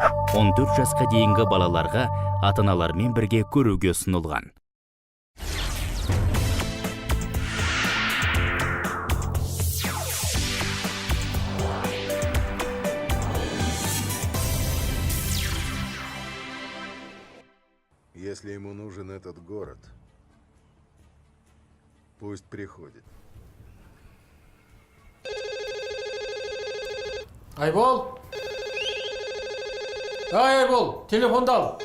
14 жасқа дейінгі балаларға ата-аналармен бірге көруге ұсынылған. Если ему нужен этот город, пусть приходит. Айбол! Ай, Айбол, телефонды ал.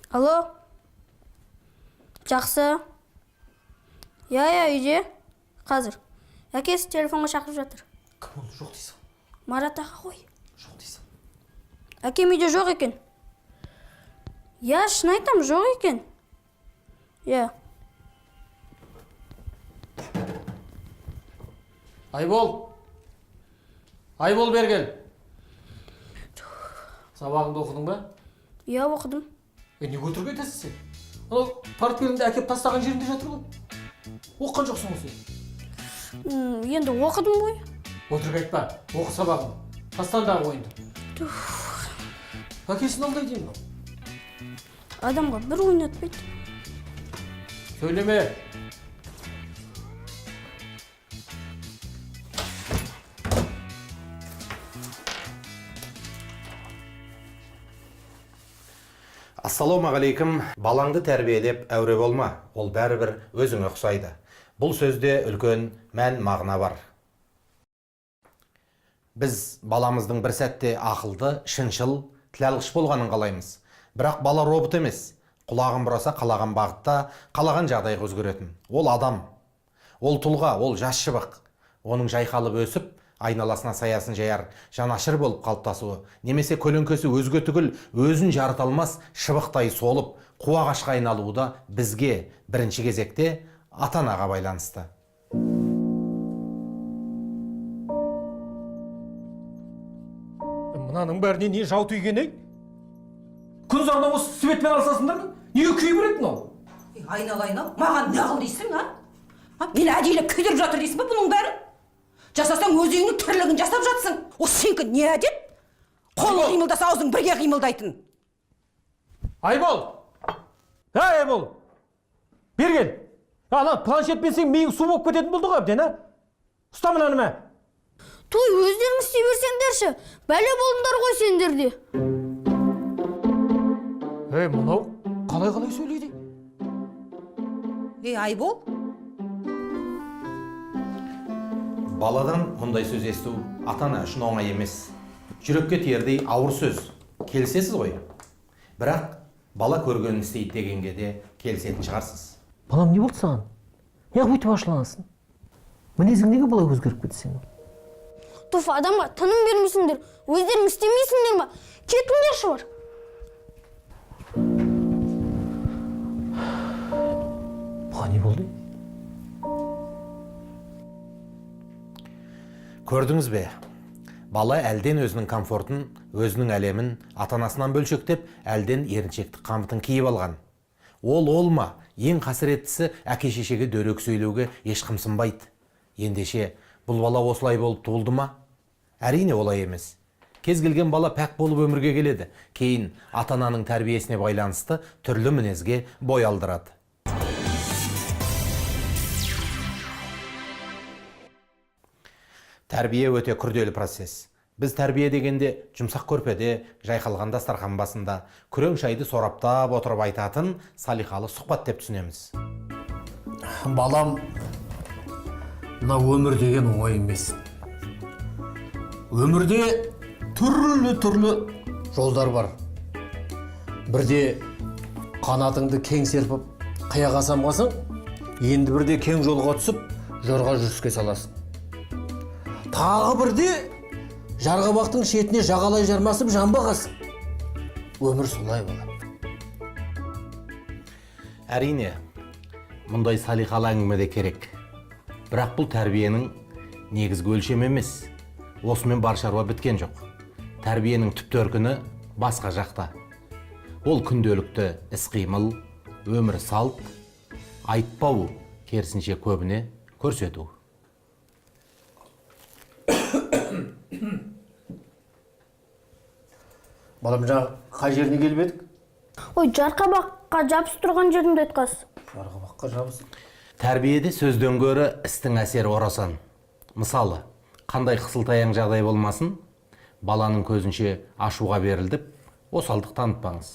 Алло. Жақсы. Иә, иә, үйде. Қазір. Әкесі телефонға шақырып жатыр. Кім ол? Жоқ дейсің. Марат аға ғой. Жоқ дейсің. Әкем үйде жоқ екен. Иә, шын айтам, жоқ екен. Иә. Айбол! Айбол, бері кел. Сабағыңды оқыдың ба? Иә, оқыдым. Е, неге өтірік айтасың сен? Анау портфеліңді әкеп тастаған жерінде жатыр ғой. Оқыған жоқсың ғой сен. Енді оқыдым ғой. Өтірік айтпа, оқы сабағыңды. Тастандағы ойынды. Әкесін алдайды мынау. Адамға бір ойнатпайды. Сөйлеме. Ассалаумағалейкум. Балаңды тәрбиелеп әуре болма, ол бәрібір өзіңе ұқсайды. Бұл сөзде үлкен мән мағына бар. Біз баламыздың бір сәтте ақылды, шыншыл, тілалғыш болғанын қалаймыз. Бірақ бала робот емес. Құлағын бұраса қалаған бағытта, қалаған жағдайға өзгеретін. Ол адам. Ол тұлға, ол жас шыбық. Оның жайқалып өсіп, айналасына саясын жаяр, жанашыр болып қалыптасуы, немесе көлеңкесі өзге түгіл өзін жарыта алмас шыбықтай солып, қу ағашқа айналуы да бізге бірінші кезекте ата-анаға байланысты. Мынаның бәріне не жау тиген, ей? Күн ұзағына осы светпен алысасыңдар ма? Неге күйе береді мынау? Ей, айналайын ау, маған не қыл дейсің, а? А? Мені әдейілеп күйдіріп жатыр дейсің ба бұның бәрін? Жасасаң өз үйіңнің тірлігін жасап жатсың. Осы сенікі не әдет? Қолың қимылдаса аузың бірге қимылдайтын. Айбол! Ей, Айбол! Бері кел. Ана планшетпен сен миың су болып кететін болды ғой әбден, а? Ұста мынаны мә. Той, өздерің істей берсеңдерші. Бәле болдыңдар ғой сендер де. Ей, мынау қалай-қалай сөйлейді? Ей, Айбол, Баладан мұндай сөз есту ата-ана үшін оңай емес. Жүрекке тиердей ауыр сөз. Келісесіз ғой? Бірақ бала көргенін істейді дегенге де келісетін шығарсыз. Балам, не болды саған? Неғып өйтіп ашуланасың? Мінезің неге бұлай өзгеріп кетті сенің? Туф, адамға тыным бермейсіңдер. Өздерің істемейсіңдер ма? Кетіңдерші бар. Бұған не болды? Көрдіңіз бе? Бала әлден өзінің комфортын, өзінің әлемін ата-анасынан бөлшектеп, әлден еріншектік қамытын киіп алған. Ол ол ма? Ең қасіреттісі әке шешеге дөрекі сөйлеуге еш қымсынбайды. Ендеше, бұл бала осылай болып туылды ма? Әрине олай емес. Кез келген бала пәк болып өмірге келеді. Кейін ата-ананың тәрбиесіне байланысты түрлі мінезге бой алдырады. Тәрбие өте күрделі процесс. Біз тәрбие дегенде жұмсақ көрпеде, жайқалған дастархан басында, күрең шайды сораптап отырып айтатын салиқалы сұхбат деп түсінеміз. Балам, мына өмір деген оңай емес. Өмірде түрлі-түрлі жолдар бар. Бірде қанатыңды кең серпіп қияға самғасаң, енді бірде кең жолға түсіп жорға жүріске саласың. Тағы бірде жарғабақтың шетіне жағалай жармасып жан бағасың. Өмір солай балам. Әрине, мұндай салиқалы әңгіме де керек. Бірақ бұл тәрбиенің негізгі өлшемі емес. Осымен бар шаруа біткен жоқ. Тәрбиенің түп төркіні басқа жақта. Ол күнделікті іс-қимыл, өмір салт, айтпау, керісінше көбіне көрсету. Балам, жаңа қай жеріне келіп едік? Ой, жарқабаққа жабысып тұрған жерімді айтқансыз. Жарқабаққа жабысып. Тәрбиеде сөзден гөрі істің әсері орасан. Мысалы, қандай қысылтаяң жағдай болмасын, баланың көзінше ашуға берілдіп, осалдық танытпаңыз.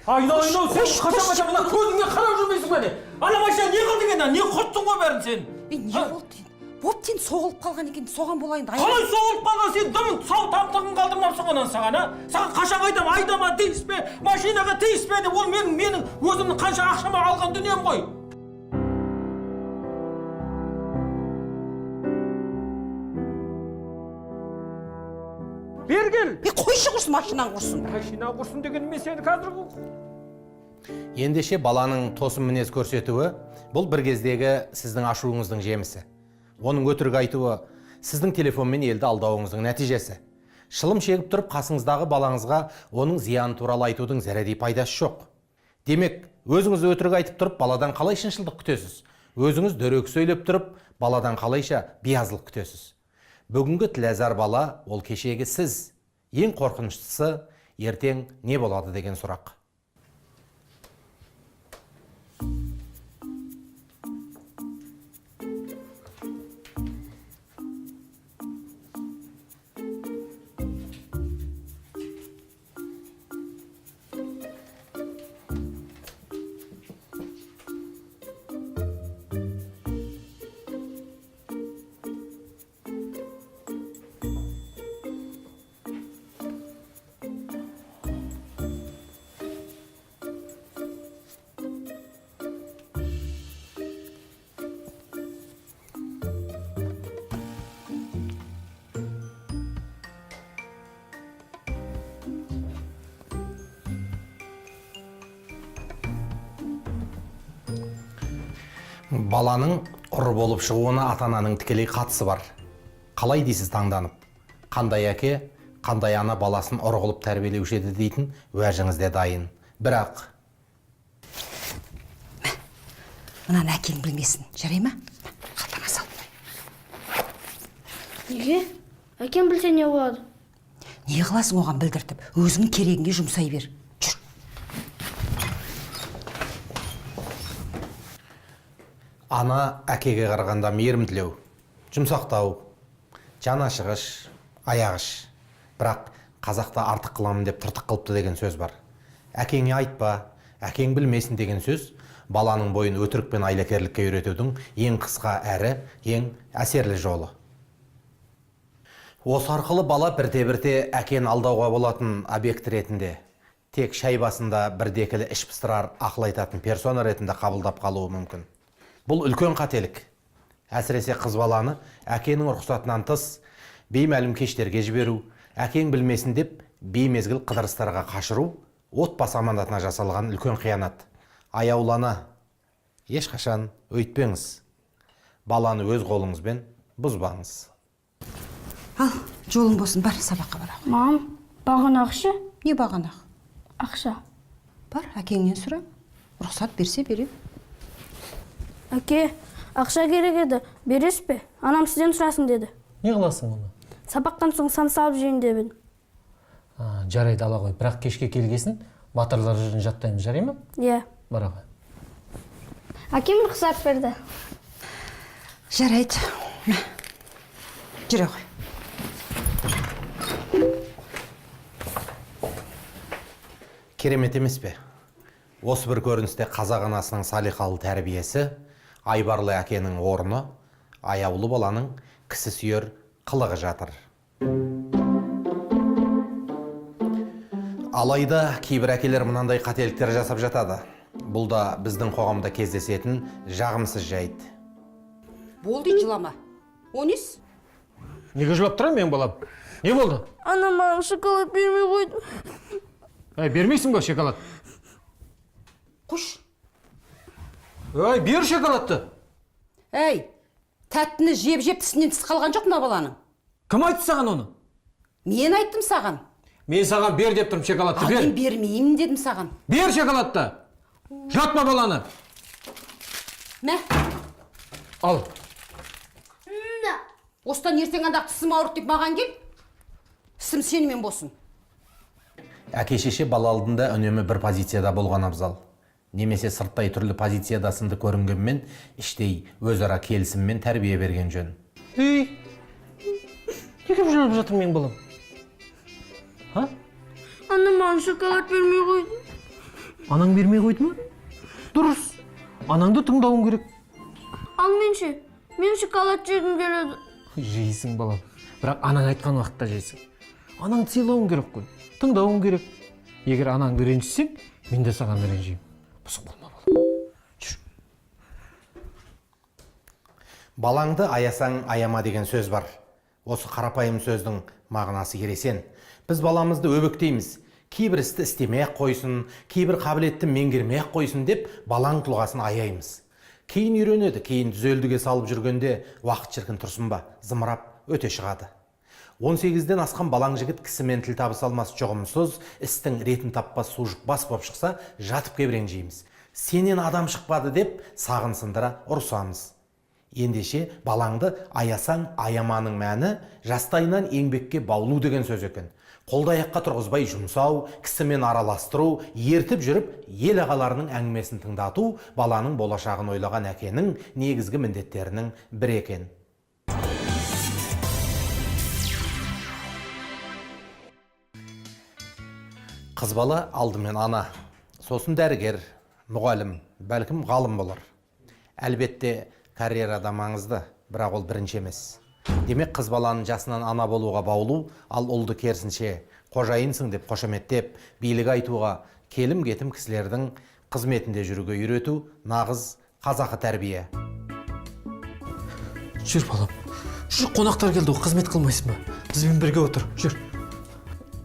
Айналайын ау, сен қашан мына көзіңе қарап жүрмейсің бе не? Ана машина не қылдың енді? Не құрттың ғой бәрін сен? Е, не болды енді? Бопты енді, соғылып қалған екен, соған болайын. Қалай соғылып қалған, сен дым сау тамтығын қалдырмапсың анан саған, а? Саған қашан айтамын, айдама, тиіспе, машинаға тиіспе деп, ол менің өзімнің қанша ақшама алған дүнием ғой. Бері кел. Е, қойшы құрсын, машинаң құрсын. Машина құрсын деген мен сені қазір... Ендеше баланың тосын мінез көрсетуі бұл бір кездегі сіздің ашуыңыздың жемісі. Оның өтірік айтуы сіздің телефонмен елді алдауыңыздың нәтижесі. Шылым шегіп тұрып қасыңыздағы балаңызға оның зияны туралы айтудың зәредей пайдасы жоқ. Демек, өзіңіз өтірік айтып тұрып баладан қалай шыншылдық күтесіз? Өзіңіз дөрекі сөйлеп тұрып баладан қалайша биязылық күтесіз? Бүгінгі тіләзар бала ол кешегі сіз. Ең қорқыныштысы ертең не болады деген сұрақ. Баланың ұры болып шығуына ата-ананың тікелей қатысы бар. Қалай дейсіз таңданып? Қандай әке, қандай ана баласын ұры қылып тәрбиелеуші еді дейтін уәжіңіз де дайын. Бірақ мынаны әкең білмесін, жарай ма? Қалтаңа сал. Неге? Әкем білсе не болады? Не қыласың оған білдіртіп? Өзіңнің керегіңе жұмсай бер. Жүр. Ана әкеге қарағанда мейірімділеу, жұмсақтау, жан ашығыш, аяғыш. Бірақ қазақта артық қыламын деп тыртық қылыпты деген сөз бар. Әкеңе айтпа, әкең білмесін деген сөз баланың бойын өтірік пен айлакерлікке үйретудің ең қысқа әрі ең әсерлі жолы. Осы арқылы бала бірте-бірте әкені алдауға болатын объект ретінде, тек шай басында бірдекілі іш пыстырар ақыл айтатын персона ретінде қабылдап қалуы мүмкін. Бұл үлкен қателік. Әсіресе қыз баланы әкенің рұқсатынан тыс беймәлім кештерге жіберу, әкең білмесін деп беймезгіл қыдырыстарға қашыру отбасы аманатына жасалған үлкен қиянат. Аяулана, ешқашан өйтпеңіз. Баланы өз қолыңызбен бұзбаңыз. Ал, жолың болсын, бар, сабаққа бар. Мам, бағанақ ше? Не бағанақ? Ақша. Бар, әкеңнен сұра. Рұқсат берсе берем. Әке, ақша керек еді, бересіз бе? Анам сізден сұрасын деді. Не қыласың оны? Сабақтан соң самса алып жейін деп едім. Жарайды, ала ғой. Бірақ кешке келгесін батырлар жырын жаттаймыз, жарай ма? Иә. Бара ғой. Әкем рұқсат берді. Жарайды. Жүре ғой. Керемет емес пе? Осы бір көріністе қазақ анасының салиқалы тәрбиесі, айбарлы әкенің орны, аяулы баланың кісі сүйер қылығы жатыр. Алайда кейбір әкелер мынандай қателіктер жасап жатады. Бұл да біздің қоғамда кездесетін жағымсыз жайт. Болды, жылама. О несі? Неге жылап тұрам мен балам? Не болды? Анам маған шоколад бермей қойды. Әй, бермейсің ба шоколад? Қош. Әй, бер шоколадты. Әй, тәттіні жеп-жеп тісінен тіс қалған жоқ мына баланың. Кім айтты саған оны? Мен айттым саған. Мен саған бер деп тұрмын шоколадты, бер. Ал мен бермеймін дедім саған. Бер шоколадты. Жатма баланы. Мә. Ал. Осыдан ертең андақ тісім ауырды деп маған кел. Ісім сенімен болсын. Әке шеше бала алдында үнемі бір позицияда болған абзал. Немесе сырттай түрлі позицияда сынды көрінгенмен, іштей өзара келісіммен тәрбие берген жөн. Ей, неге жылап жатыр менің балам? А? Анам маған шоколад бермей қойды. Анаң бермей қойды ма? Дұрыс. Анаңды тыңдауың керек. Ал мен ше, мен шоколад жегім келеді. Жейсің, балам. Бірақ анаң айтқан уақытта жейсің. Анаңды сыйлауың керек қой. Тыңдауың керек. Егер анаңды ренжітсең, мен де саған ренжимін. Бұзық болма, балам. Жүр. Балаңды аясаң аяма деген сөз бар. Осы қарапайым сөздің мағынасы ересен. Біз баламызды өбектейміз. Кейбір істі істемей-ақ қойсын, кейбір қабілетті меңгермей-ақ қойсын деп балаң тұлғасын аяймыз. Кейін үйренеді, кейін түзелдіге салып жүргенде уақыт шіркін тұрсын ба, зымырап өте шығады. 18-ден асқан балаң жігіт кісімен тіл табыса алмас жұғымсыз, істің ретін таппас сужық бас боп шықса, жатып кеп ренжиміз. Сенен адам шықпады деп сағын сындыра ұрсамыз. Ендеше балаңды аясаң аяманың мәні жастайынан еңбекке баулу деген сөз екен. Қолды аяққа тұрғызбай жұмсау, кісімен араластыру, ертіп жүріп ел ағаларының әңгімесін тыңдату баланың болашағын ойлаған әкенің негізгі міндеттерінің бірі екен. Қыз бала алдымен ана, сосын дәрігер, мұғалім, бәлкім ғалым болар. Әлбетте карьера да маңызды, бірақ ол бірінші емес. Демек, қыз баланы жасынан ана болуға баулу, ал ұлды керісінше қожайынсың деп қошеметтеп, билік айтуға, келім-кетім кісілердің қызметінде жүруге үйрету нағыз қазақы тәрбие. Жүр, балам. Жүр, қонақтар келді ғой, қызмет қылмайсың ба? Бізбен бірге отыр, жүр.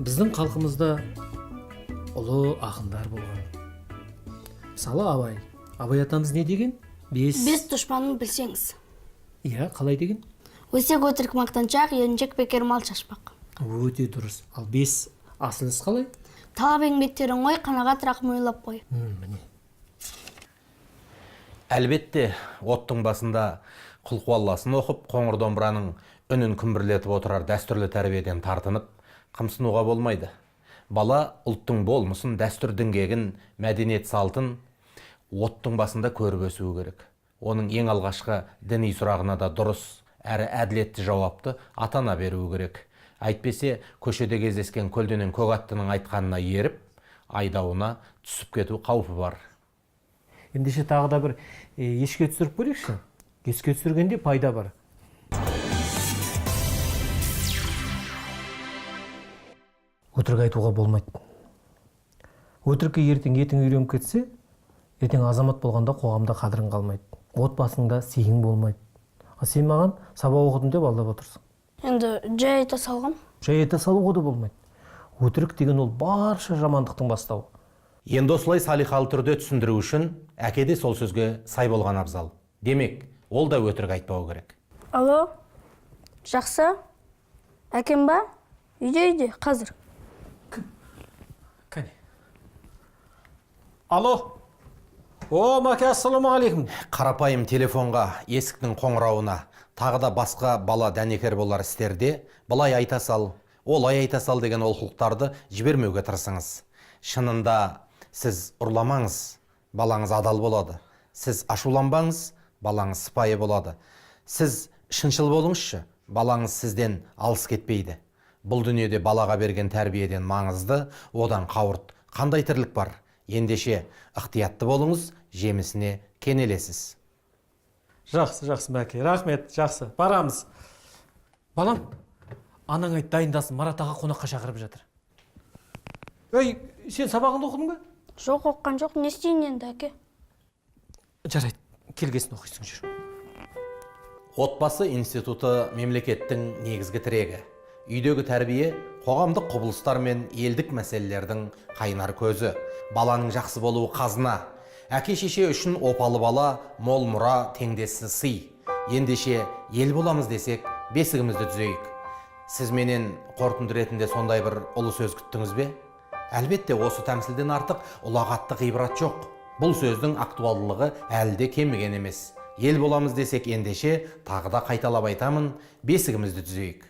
Біздің халқымызда ұлы ақындар болған. Мысалы, Абай. Абай атамыз не деген? Бес дұшпанын білсеңіз. Иә, қалай деген? Өсек өтірік мақтаншақ, еріншек бекер мал шашпақ. Өте дұрыс. Ал 5 асыл іс қалай? Талап еңбектерін қой, қанағат рақым ойлап қой. Міне. Әлбетте, оттың басында құлқуалласын оқып, қоңыр домбыраның үнін күмбірлетіп отырар дәстүрлі тәрбиеден тартынып, қымсынуға болмайды. Бала ұлттың болмысын, дәстүр діңгегін, мәдениет салтын оттың басында көріп өсуі керек. Оның ең алғашқы діни сұрағына да дұрыс, әрі әділетті жауапты ата-ана беруі керек. Әйтпесе, көшеде кездескен көлденең көк аттының айтқанына еріп, айдауына түсіп кету қаупі бар. Ендеше тағы да бір еске түсіріп көрейікші. Еске түсіргенде пайда бар. Өтірік айтуға болмайды. Өтірікке ертең етің үйреніп кетсе, ертең азамат болғанда қоғамда қадірің қалмайды. Отбасыңда сыйың болмайды. Ал сен маған сабақ оқыдым деп алдап отырсың. Енді жай айта салғам. Жай айта салуға да болмайды. Өтірік деген ол барша жамандықтың бастауы. Енді осылай салиқалы түрде түсіндіру үшін әке де сол сөзге сай болған абзал. Демек, ол да өтірік айтпау керек. Алло, жақсы? Әкем ба? Үйде, қазір. Кәне. Алло. О, Маке, ассалаумағалейкум. Қарапайым телефонға, есіктің қоңырауына, тағы да басқа бала дәнекер болар істерде былай айта сал, олай айта сал деген олқылықтарды жібермеуге тырысыңыз. Шынында сіз ұрламаңыз, балаңыз адал болады. Сіз ашуланбаңыз, балаңыз сыпайы болады. Сіз шыншыл болыңызшы, балаңыз сізден алыс кетпейді. Бұл дүниеде балаға берген тәрбиеден маңызды, одан қауырт қандай тірлік бар? Ендеше ықтиятты болыңыз, жемісіне кенелесіз. Жақсы, жақсы, Мәке, рахмет, жақсы, барамыз. Балам, анаң айт дайындасын, Марат аға қонаққа шақырып жатыр. Ей, сен сабағыңды оқыдың ба? Жоқ, оқыған жоқ, не істейін енді, әке? Жарайды, келгесін оқисың, жүр. Отбасы институты мемлекеттің негізгі тірегі. Үйдегі тәрбие қоғамдық құбылыстар мен елдік мәселелердің қайнар көзі. Баланың жақсы болуы қазына. Әке шеше үшін опалы бала, мол мұра, теңдессіз сый. Ендеше ел боламыз десек, бесігімізді түзейік. Сіз менен қорытынды ретінде сондай бір ұлы сөз күттіңіз бе? Әлбетте, осы тәмсілден артық ұлағатты ғибрат жоқ. Бұл сөздің актуалдылығы әлі де кеміген емес. Ел боламыз десек, ендеше тағы да қайталап айтамын, бесігімізді түзейік.